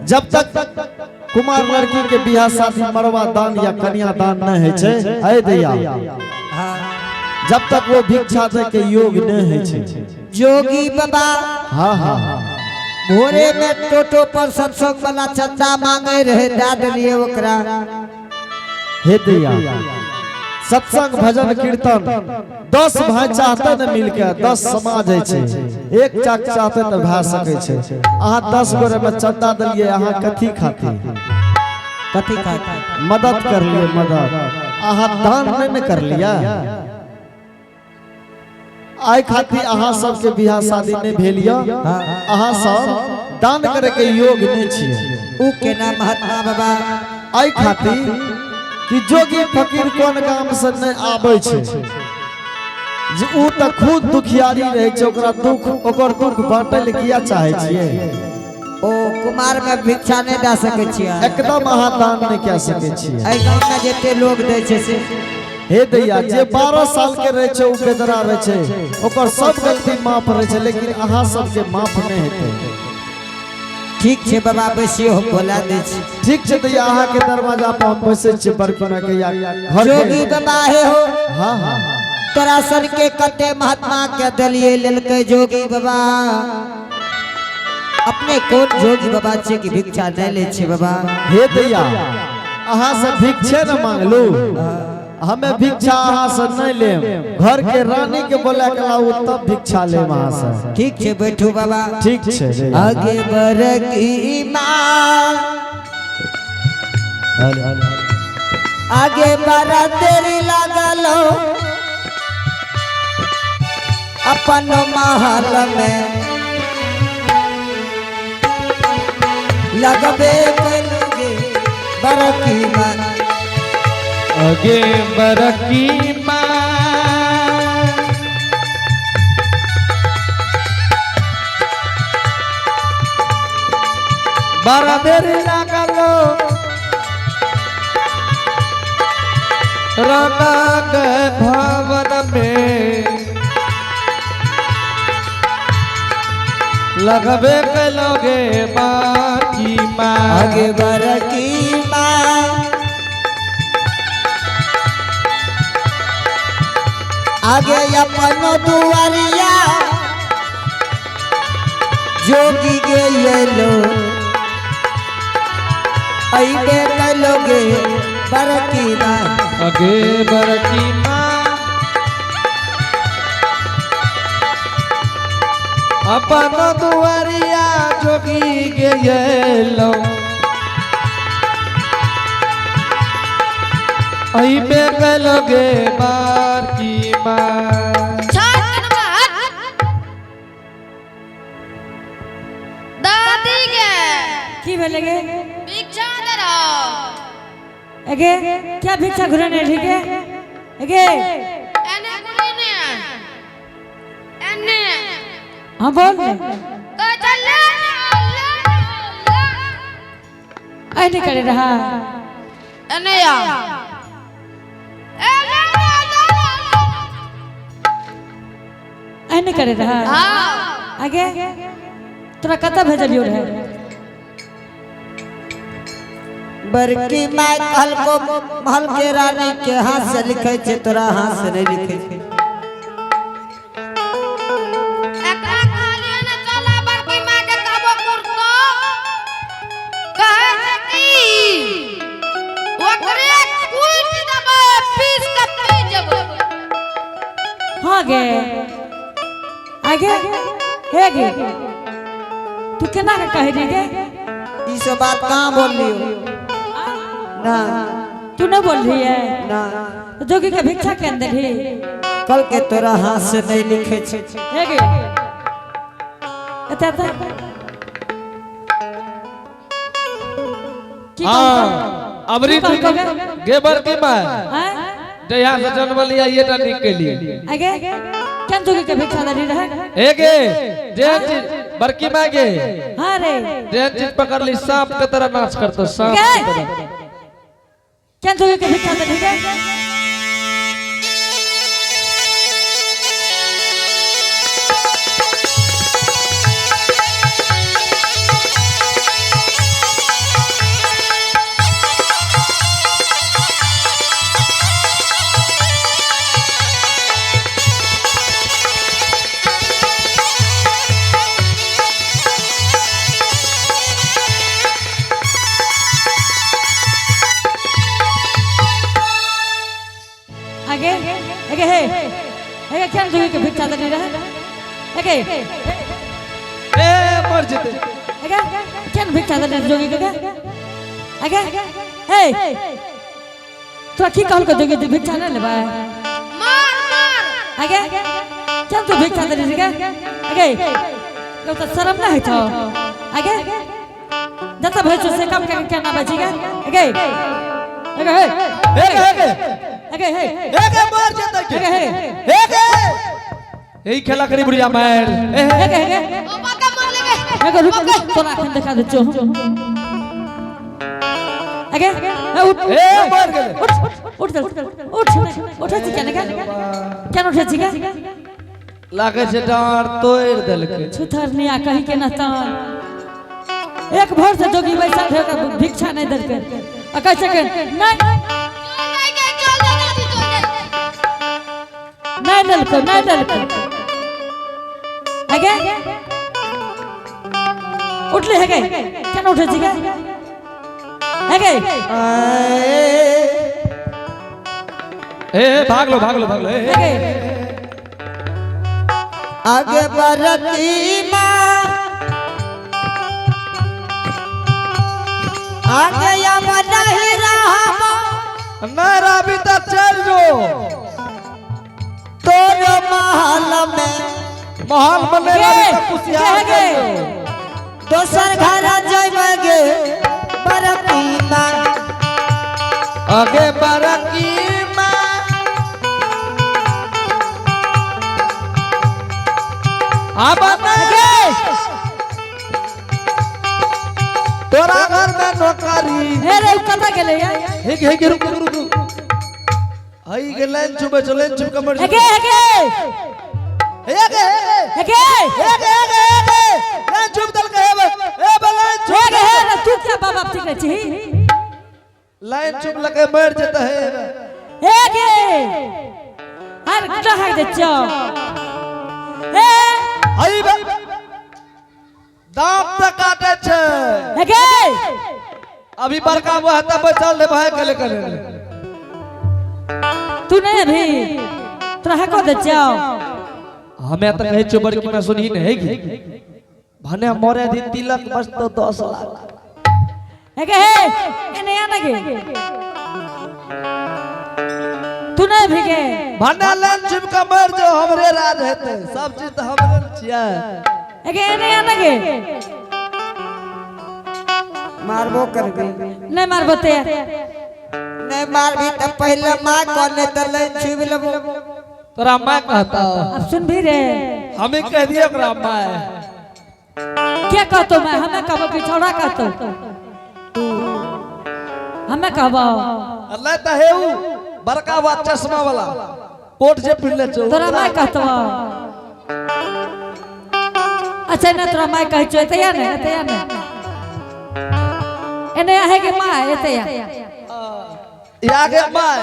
जब तक कुमार लड़की के बियाह शादी मरवा दान या कन्या दान नहीं है छे, ऐ दैया, हाँ। जब तक वो भिक्षा दे के योग नहीं है छे। जोगी बाबा। हाँ हाँ। भोरे में टोटो पर सत्संग वाला चंदा मांगे रहे, दे देलिए ओकरा। हे दैया, सत्संग भजन कीर्तन 10 भाई चाहते न मिलके 10 समाज है छे, एक चाक चाहते त भा सके छे। अहाँ 10 गोरे में चंदा दिलिए, अहाँ कथी खाती? कथी खाती? मदद कर लिए, मदद। अहाँ दान नहीं न कर लिया। आइ खाती अहाँ सबके बियाह शादी नहीं भेल यऽ, अहाँ सब दान करे के योग नहीं छियै। उ केना महात्मा बाबा? आइ खाती कि जोगी फकीर कोन गाम से नहीं आबै छै, जे उ त खुद दुखियारी रहै छै, ओकरा दुख ओकर दुख बांटै लए किया चाहै छियै? ओ कुमार में भिक्षा नहीं दे सकै छियै। एकदम अहाँ दान नहीं कए सकै छियै। एहि गाँव में जते लोग दै छै से। हे दैया, जे 12 साल के रहै छै उ बेदरा रहै छै, ओकर सब गलती माफ रहै छै, लेकिन अहाँ सबके माफ नहीं हेतै। ठीक छै बाबा, बैसियो, हम बोला दै छी। ठीक छै दैया, अहाँ के दरवाजा पर हम बैसै छियै बड़की के या घर जोगी के। बाबा हे हो। हाँ हाँ। तोरा सन के कते महात्मा के दलिए लेलकै जोगी बाबा। अपने कोन जोगी बाबा छै कि भिक्षा नहीं लै छै बाबा? हे दैया, अहाँ से भिक्षे न मांगलू, हमें भिक्षा अहाँ से नहीं लेम, घर के रानी के बोला के लाऊ तब भिक्षा लेम अहाँ से। ठीक छै, बैठू बाबा। ठीक छै दैया। आगे बरकी माँ, आगे बड़ा देरी लागल हो अपन महल में, लगबे कलुगे बरकी माँ। अगे बरकी माँ, बड़ा देर लागल राना के भवन में, लगबे कलोगे बाकी माँ। आगे बरकी माँ, आगे अपन दुआरिया जोगी गेलो, अइबे कलोगे बरकी माँ। अगे बरकी माँ, अपन दुआरिया जोगी गेलो, अइबे कलोगे बाकी माँ। दादी के। की भेलै गे? भिक्षा दे रहो। एगे, क्या भिक्षा घुराने ठीक है एगे? एने घुरे ने, एने। हाँ, बोल ने। तो चल ले ले ले। ऐने करे रहा। एने या ए ले ले ले। ऐने करे रहा। हाँ। आगे, तोरा कतऽ भेजलियो रहे? बड़की माय कहलको महल के रानी के हाथ से लिखे छै, तोरा हाथ से नहीं लिखे छै। एकरा कहलिए ने चला बड़की माय के कहबो कुर्तो, कहे छै कि ओकरे कूट देबै, पीस के पी जेबै। हाँ गे, आगे हे गे, तू केना के कहे रही गे? ई सब बात कहाँ बोल लियो ना। तू नहीं बोल रही है? ना। तो जोगी के भिक्षा के अंदर ही कल के तोरा हाथ से नहीं लिखे छै। हे गे, एते एते की? हाँ, अमृत। की कहलको? गे बड़की माय। हैं? जहिया से जन्म लिया, ये टा नीक केली। आगे, केन जोगी के भिक्षा दे रहे? हे गे, जे चीज बड़की माय गे। हाँ रे। जे चीज पकड़ ली, सांप के तरह नाच करतो, सांप गे के तरह। केन जोगी के भिक्षा दे गे? एगे हे एगे केन जोगी के भिक्षा देने रहे एगे ए मर जेते। एगे केन भिक्षा देने जोगी के एगे हे तोरा की कहल को जोगी जे भिक्षा नहीं लेबै? मार मार। आगे केन तू भिक्षा देने रे आगे? यो तो शर्म ना है छौ। आगे जत भइ छौ से काम के केना बची गे? आगे आगे हे। ए गे आगे हे। ए गे मर जेते के। आगे हे। ए गे एही खेला करी बुढ़िया मार। ए हे। आगे आगे। ओ बाका मर ले गे। आगे रुक रुक, तोरा अखन देखा दै छौ। आगे ए उठ। ए मर गेलै। उठ उठ चल उठ। उठै छी केना केना उठै छी गे? लागै छै डाँर तोड़ि देलकै। छुथर निया कहीं के न तान। एक भोर से जोगी बैसल रहे, ओकरा भिक्षा नहीं देलकै आ कहै छै कि नहीं। चल जाए गे, चल जा दादी, चल जा। नहीं देलकै नहीं देलकै। आगे उठले हे गे? केना उठै छी गे? हे गे। ए ए, भाग लो भाग लो भाग लो। ए हे ए। गे। आगे बरती माँ आगे अब नहीं रहबो। नहीं राबी त चल जो। तोर महल में। महल में नहीं राबी त कुशियार गे, गे। चल जो। दोसर घर जइबे गे बरती माँ। आगे बरकी माँ आब नहीं तोरा घर में नौकरी। हे रे, उ कतऽ गेलै ये? हे गे हे गे, रुक रुक रुक। हई गे लाइन छुबे छो, लाइन छुब के मर। हे गे हे गे। हे गे हे गे। हे गे। हे गे हे गे हे गे, लाइन छुब देलकै। हे बे ए बे लाइन हे छुब। गे हे रे, तू क्या बाप बाप ठीक छी? लाइन छुब लके मर जेतै। हे बे। हे गे, अरे कहाँ दे छौ? हे। हई बे, दांत त काटे छै। हे गे। अभी बड़का बुआ त बचल रे भाई कले कले। तू नहीं अभी तोरा को दे छौ? हमें त कहै छौ बड़की में सुनही नहीं हैगी। भने मरे दिन तिलक बस तो 10 लाख। हे गे हे, एने आ ना गे। तू नहीं भी गे? भने लाइन छुप के मर जो, हमरे राज हेतै। सब चीज त हमरे ने छियै। हे गे, एने आ ना गे। मारबो करबी? नहीं मारबो ते। नहीं मारबी त पहले माँ कहने त लाइन छुबि लेबो। तोरा माँ कहता। अब सुन भी रे। हमें कह दिए ओकरा माँ। क्या कहतो मैं? हमें कहबो कि छौड़ा कहतो? हमें कहबो? अल्लाह त हे उ बड़का बा चश्मा वाला कोट जे पिन्हले छौ। तोरा माय कहतो? अच्छा ना, तोरा माय कहै छौ। एते आ ने, एते आ ने, एने आहे गे माय, एते आ। या गे माँ,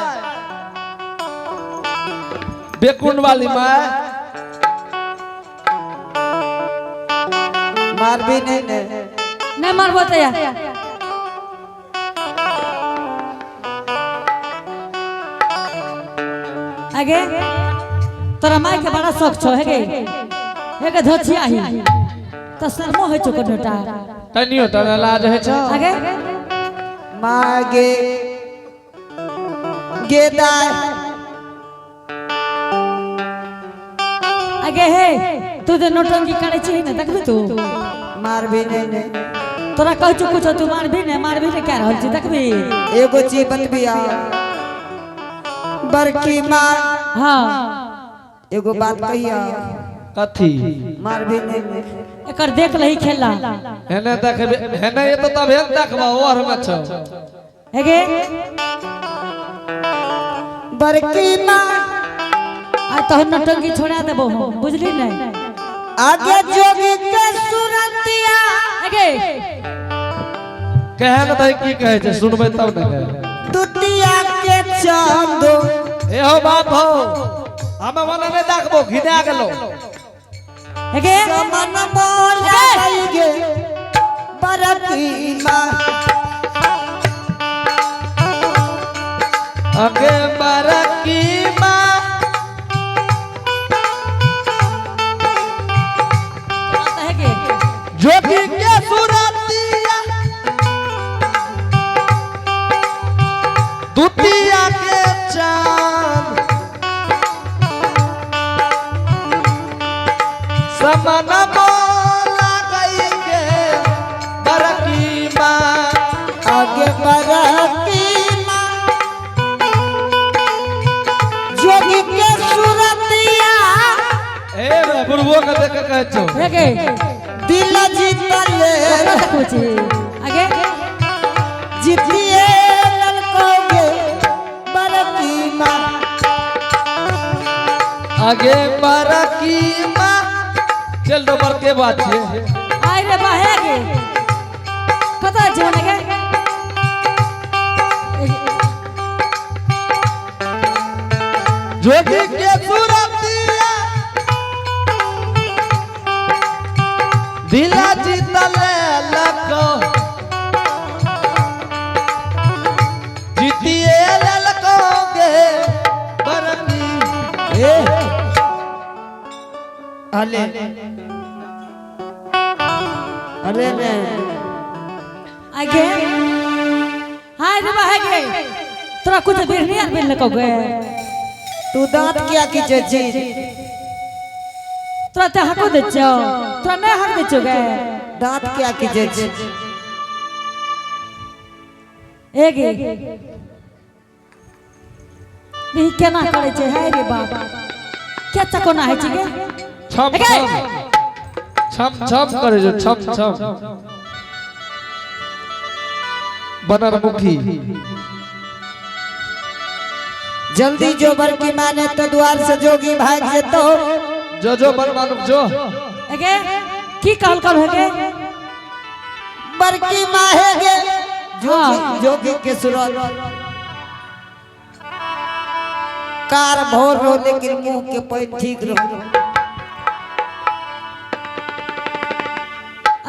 बेकुंड वाली माँ। मारबी नहीं ने? नहीं मारबो ते। आगे तोरा माय के बड़ा शौक छौ। हे गे हे गे, धोछी आही त शर्मो होइ छौ कनोटा? तनियो तना लाज है छौ। आगे। मागे गेदाय। आगे हे, तू जे नौटंकी करै छी ने, देखबी तू? मारबी नहीं ने? तोरा कहै छौ कुछो, तू मारबी ने मारबी ने कह रहल छी, देखबी? एगो चीज बतबिया बड़की माँ। हाँ। एगो बात कहिया। कथी? मारबी नहीं ने? एकर देख लही खेला। हेने देखबे, हेने ये तो तब हेन देखबा और में छौ। हे गे। बड़की माँ। आ तहन नौटंकी छोड़ा देबो हम, बुझली नहीं? आगे जोगी के सुरतिया। आगे। कहे न तई की कहै छै, सुनबै तब ने कहे। दुतिया के चांदो। ए हो बाप हो, हमें मने नहीं देखबो, घिना गेलो। हे गे। समन मोला गे बड़की माँ। अगे बरकी माँ। दुतिया के चांद समन बोला गई के बरकी माँ आगे बरकी माँ जोगी के सूरतिया ए बुढ़बो के देख के कहै छौ हे गे दिल जीतले ककरा देखबै छी आगे जीतिए ललकोगे बरकी माँ आगे बरकी माँ चल दो बरके बात छे आइ रे बा हे गे कतऽ छै होने गे जोगी के सूरतिया दिला जीतले लको जीतिए ललको गे बरकी ए अले अरे ने आगे हाय रे बा हे गे तोरा कुछ बिरनी आर बिन लको गे तू दांत क्या खींचे छी तोरा ते हको दे छौ तोरा नहीं हक दे छौ गे दांत क्या खींचे छी ए गे ई केना करै छै हाय रे बाप क्या चकोना होइ छै गे छम छम छम छम करे जो छम छम बनर मुखी जल्दी जो बरकी माने तो द्वार से जोगी भाग जेतो जो जो बन मानुक जो एगे की कहल कल हे गे बरकी माहे गे जोगी हाँ। जोगी के सूरत कार भोर रहो लेकिन मुंह के पैन ठीक रहो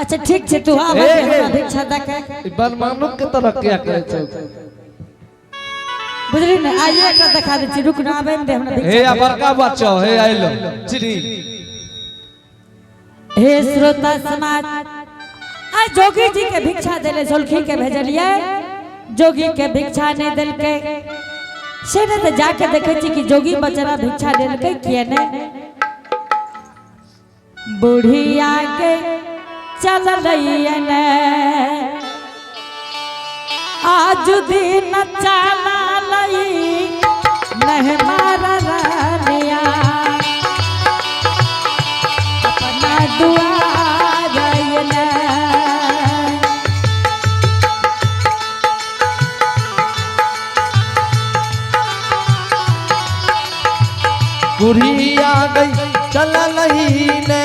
अच्छा ठीक छै तू आब ए, ए। हमरा भिक्षा दे के ई बन मानुक के तरह क्या करे छौ बुझली ने आइए एकरा देखा दै छी रुक ना आबे ने दे हमरा भिक्षा हे आ बड़का बच्चा हे आइलो चिड़ी हे श्रोता समाज आ जोगी जी के भिक्षा देले झोलखी के भेजलिए जोगी के भिक्षा नहीं देलकै से ने तऽ जाके देखै छी कि जोगी बचरा भिक्षा देलकै किए ने बुढ़िया के चललैया ने आज दिन चललई नहीं मारा रानिया अपना दुआर अइले। बुढ़िया गई चल नहीं ने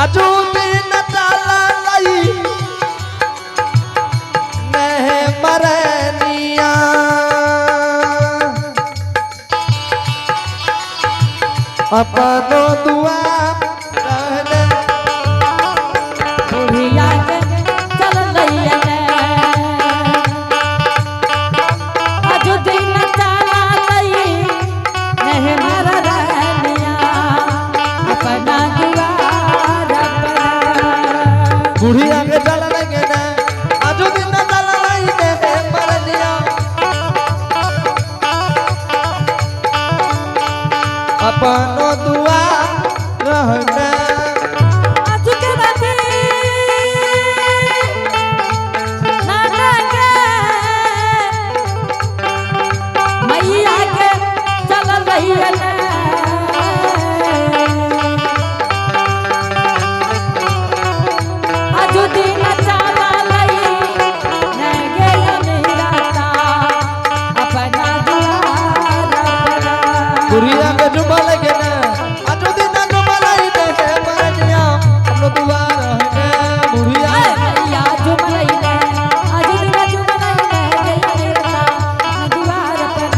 आजू दिन चल लई नहीं मरनिया अपनो दुआ रहने बुढ़िया के चललैया ने। आजु दिन चललई नहीं मारा रानिया, अपना दुआर पर। बुढ़िया के चल लगे ने आजू दिन चल लई ने मरनिया अपनो दुआ रहने आजु के राती नाना के मैया के चललैया ने। आजु दिन चललई ने गेल मेरा अपना दुआर पर। बुढ़िया के जुबा लगे ने आजू दिन जुबा लई ने मरनिया अपनो दुआ रहने बुढ़िया मैया झुमलई ने, आजु दिन झुमलई ने गेल मेरा अपना दुआर पर।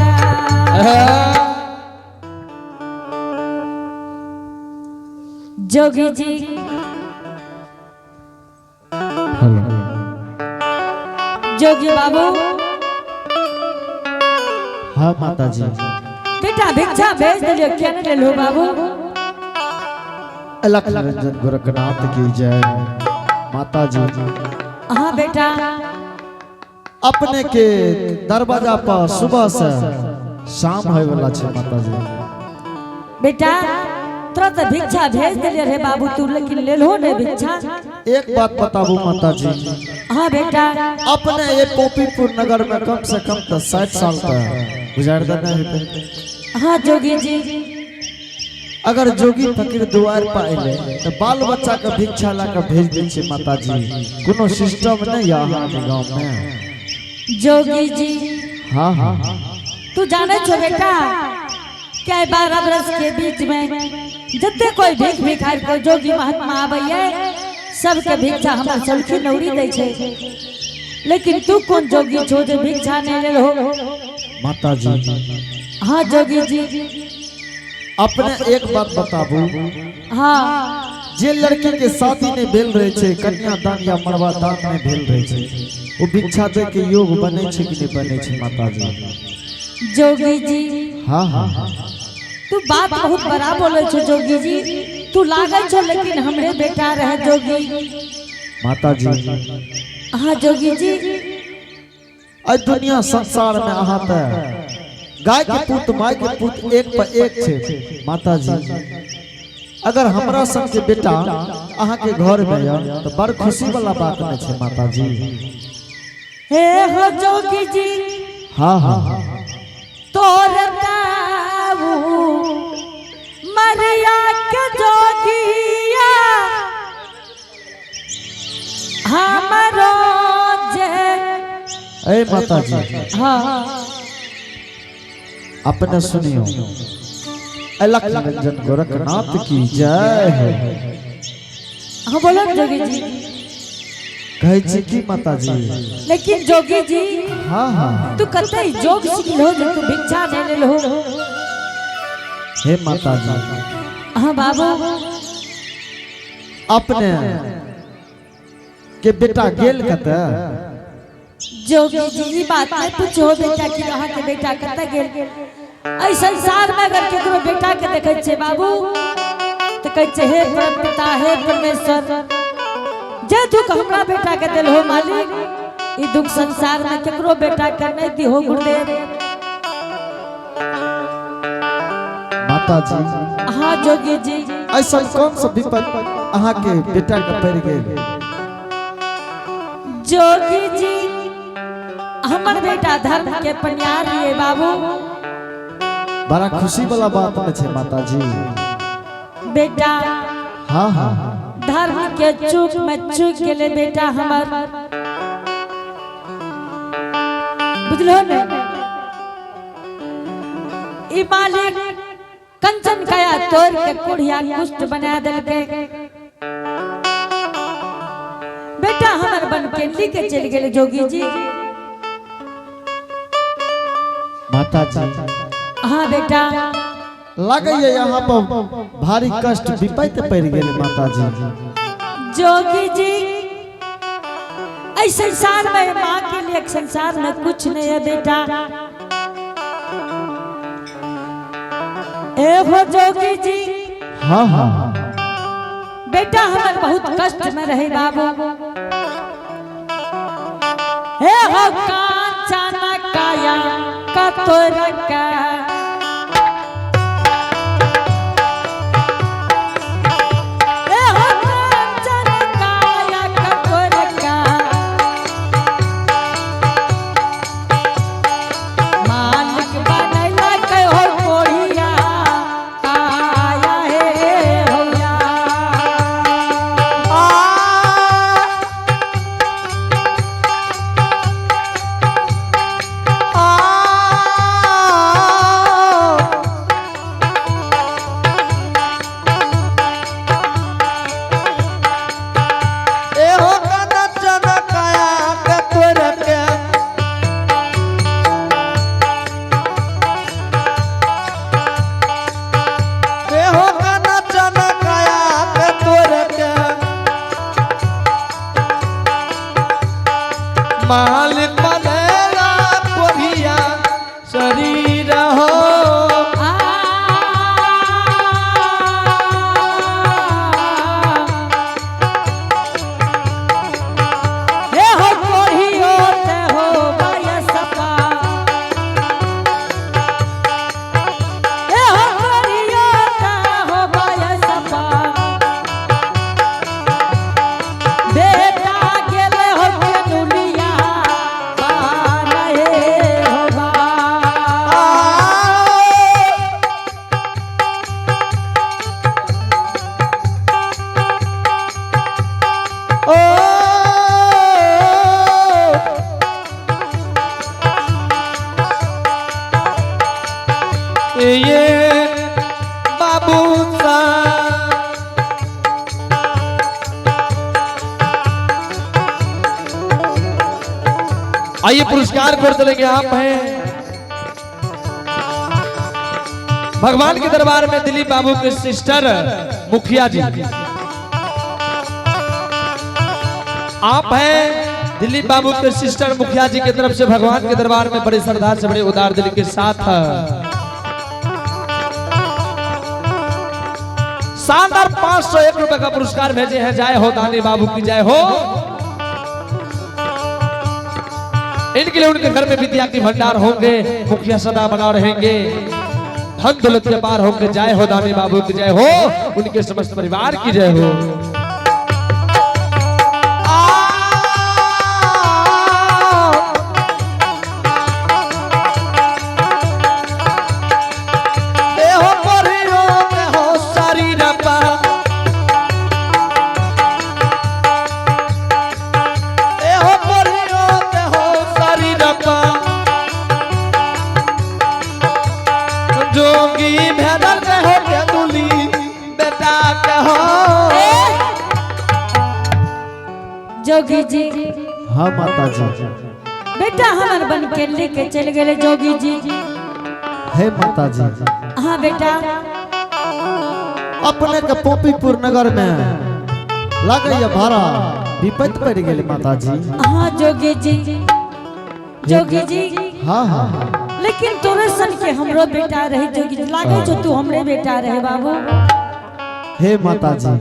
जोगी जी जोगी बाबू हाँ माता जी बेटा भिक्षा भेज दिलियो क्या नहीं लेलहो बाबू अलख निरंजन गोरखनाथ की जय। माता जी। हाँ बेटा। अपने के दरवाजा पर सुबह से शाम होय वाला छै माता जी। बेटा, तोरा तऽ भिक्षा भेज देलियै रे बाबू तू, लेकिन लेलहो ने भिक्षा। एक बात बताबू माता जी। हाँ बेटा। अपने ये पोपीपुर नगर में कम से कम तो 60 साल तक गुजार देने हेतै। हाँ जोगी जी। अगर जोगी फकीर द्वार पर अयले तो बाल बच्चा के भिक्षा ला के भेज दै छै माता जी, कोनो सिस्टम नहीं है अहाँके गाँव में? जोगी जी। हाँ हाँ। तू जाने छो बेटा, क्या 12 बरस के बीच में जते कोई भीख भिखार कोई जोगी महात्मा आबैये, सबके भिक्षा हमर सलखी नौरी दै छै, लेकिन तू कौन जोगी छो जे भिक्षा नहीं लेलहो? माता जी। हाँ जोगी जी। अपने एक बात बताबू। हाँ। जे लड़की के शादी नहीं भेल रहे छै, कन्यादान या मड़वा दान नहीं भेल रहे छै, वो भिक्षा दे के योग बने छै कि नहीं बने छै माता जी? जोगी जी। हाँ हाँ। तू बात बहुत बड़ा बोले छो जोगी जी, तू लागै छो लेकिन हमरे बेटा रहे जोगी। माता जी। हाँ जोगी जी। अइ दुनिया संसार में अहाँ त गाय के पुत माय के पुत एक पर एक छै माता जी। अगर हमरा संग के बेटा अहाँ के घर में या तो बड़ खुशी वाला बात नहीं छै माता जी। हे हो जोगी जी। हाँ हाँ। तोर ताऊ मरिया के जोगिया हमरो जे ए माता जी। हाँ। अपने सुनियो, अलख निरंजन गोरखनाथ की जय हो। हाँ बोलो जोगी जी। कहै छी की माता जी? लेकिन जोगी जी। हाँ हाँ। तू कते जोग सीखलो जे तू भिक्षा नहीं लेलहो? हे माता जी। हाँ बाबू। अपने के बेटा गेल कतऽ? जोगी जी, ई बात नहीं पूछो बेटा कि अहाँ के बेटा कतऽ गेल। एहि संसार में अगर केकरो बेटा के देखै छियै बाबू, तऽ कहै छै, हे परम पिता, हे परमेश्वर, जे दुख हमरा बेटा के देलहो मालिक, ई दुख संसार में केकरो बेटा के नहीं दिहो गुरुदेव। माता जी। हाँ जोगी जी। ऐसा कौन सा विपद अहाँ के बेटा के पड़ गेल? जोगी जी, हमर बेटा धर्म के पनियार ये बाबू। बड़ा खुशी वाला बात में छै माता जी। बेटा हाँ हाँ। धर्म के चूक में चूक गेले बेटा हमर, बुझलो ने? ई मालिक कंचन काया तोड़ के कुढ़िया कुष्ठ बना देलकै। बेटा हमर बन के के चल गेले जोगी जी। माता जी। हाँ बेटा। लगैया यहाँ पर भारी कष्ट विपत्ति पड़ गेल माता जी। जोगी जी, ऐ संसार में माँ के लिए एक संसार में कुछ नहीं है बेटा। ए हो जोगी जी। हाँ हाँ। बेटा हमर बहुत कष्ट में रहे बाबू। हे हो कांचन काया का तोरा का, हे हो कांचन काया का तोरा का, मालिक बनैला के हो कोढ़िया काया हे होया। आ गुस्सा। आइए पुरस्कार कर चलेंगे आप हैं भगवान के दरबार में दिलीप बाबू के सिस्टर मुखिया जी आप हैं दिलीप बाबू के सिस्टर मुखिया जी की तरफ से भगवान के दरबार में बड़े श्रद्धा से बड़े उदार दिल के साथ शानदार 501 रुपए का पुरस्कार भेजे हैं। जय हो दानी बाबू की जय हो। इनके लिए उनके घर में विद्या की भंडार होंगे, मुखिया सदा बना रहेंगे, धन दौलत के पार होंगे। जय हो दानी बाबू की जय हो, उनके समस्त परिवार की जय हो। देहो परियो देहो शरीरपा, देहो परियो देहो शरीरपा, जोगी भेदर देहो तेंदुली बेटा कहो। जोगी जी हाँ माता जी। बेटा हमर बन के लेके चल गए जोगी जी। हे माता जी। हाँ बेटा। अपने के पोपीपुर नगर में लगे भाड़ा विपत पड़ गेल माता जी। हाँ जोगी जी, जोगी जी। हाँ हाँ हाँ। लेकिन तोरे सन के हमरो बेटा रहे जोगी जी, लागे जो तू हमरे बेटा रहे बाबू। हे माता जी।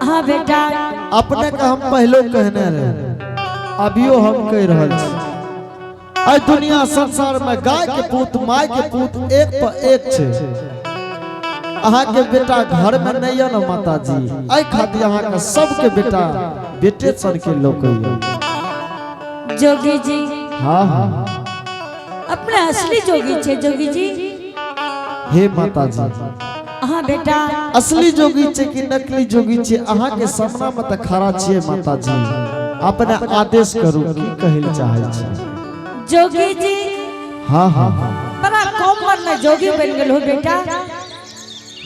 हाँ बेटा। अपने के हम पहलो कहने रहे, अभियो हम कह रहल छी, एहि दुनिया संसार में गाय के पूत माय के पूत एक पर एक छै। अहाँ के बेटा घर में नहीं है ना माता जी, एहि खातिर अहाँ के सबके बेटा बेटे सन के लोक है। जोगी जी। हाँ हाँ। अपने असली जोगी छे जोगी जी। हे माता जी। हाँ बेटा। असली जोगी छे कि नकली जोगी छे अहाँ के सामना में त खड़ा छिए माता जी, अपने आदेश करू की कहल चाहे छी। जोगी जी। हाँ हाँ हाँ। बड़ा कम उम्र में जोगी बन गेल हो बेटा।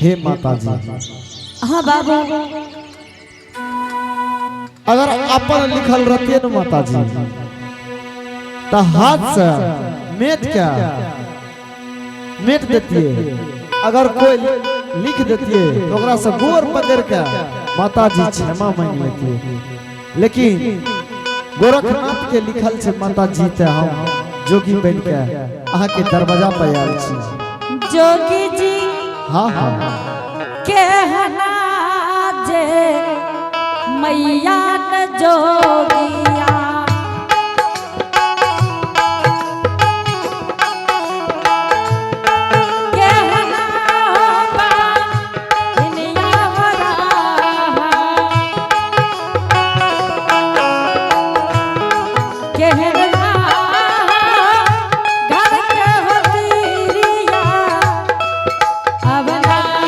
हे माता जी। हाँ बाबू। अगर अपन लिखल रहते न माता जी तो हाथ से मेट के मेट देतिए, अगर कोई लिख देतिए तो ओकरा से गोर पकड़ के माता जी क्षमा मांग लेतिए। लेकिन गोरखनाथ के लिखल छे माता जी ते हम जोगी बन के अहाँ के दरवाजा पर आयल छी। जोगी जी। हाँ हाँ। कहना जे मैया न जोगिया, कहना हो बा कहना घर के हो तीरिया अवनारी।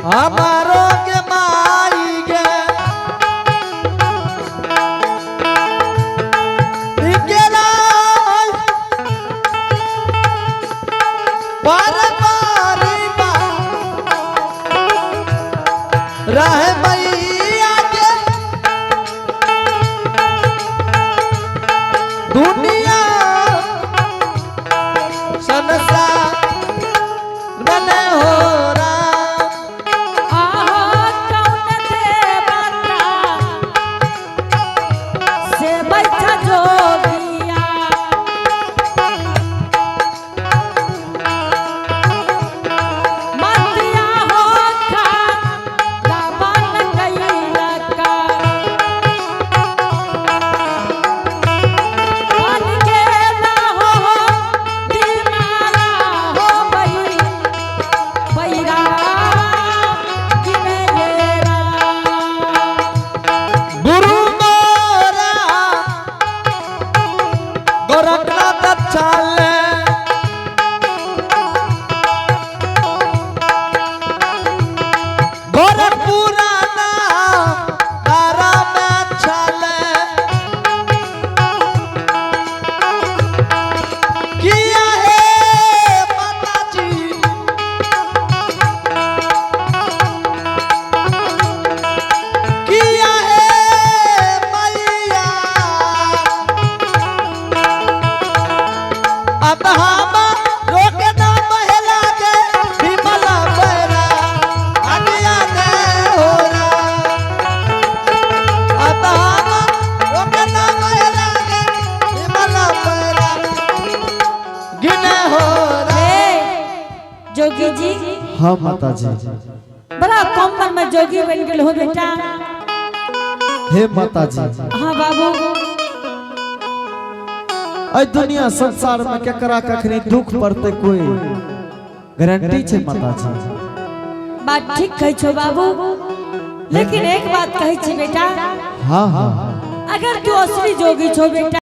हमारो के माई गे पर पारी बा रह मैया के दुनिया संसार बने हो राम। आहो कौन देवता से बैठा जोगिया, मतिया हो खा रावण कैलका, बन गेला हो बीमारा हो भई पैरा किनेरा। गुरु मोरा गोरखनाथ चाले गोरखपुराना तारा में चाले। हाँ माता जी। बड़ा कम उम्र में जोगी बन गेल हो बेटा। हे माता जी। हाँ बाबू। अय दुनिया संसार में केकरा कखनी दुख पड़ते कोई गारंटी छे माता जी। बात ठीक कहै छो बाबू, लेकिन एक बात कहै छी बेटा। हाँ हाँ। अगर तू असली जोगी छो बेटा।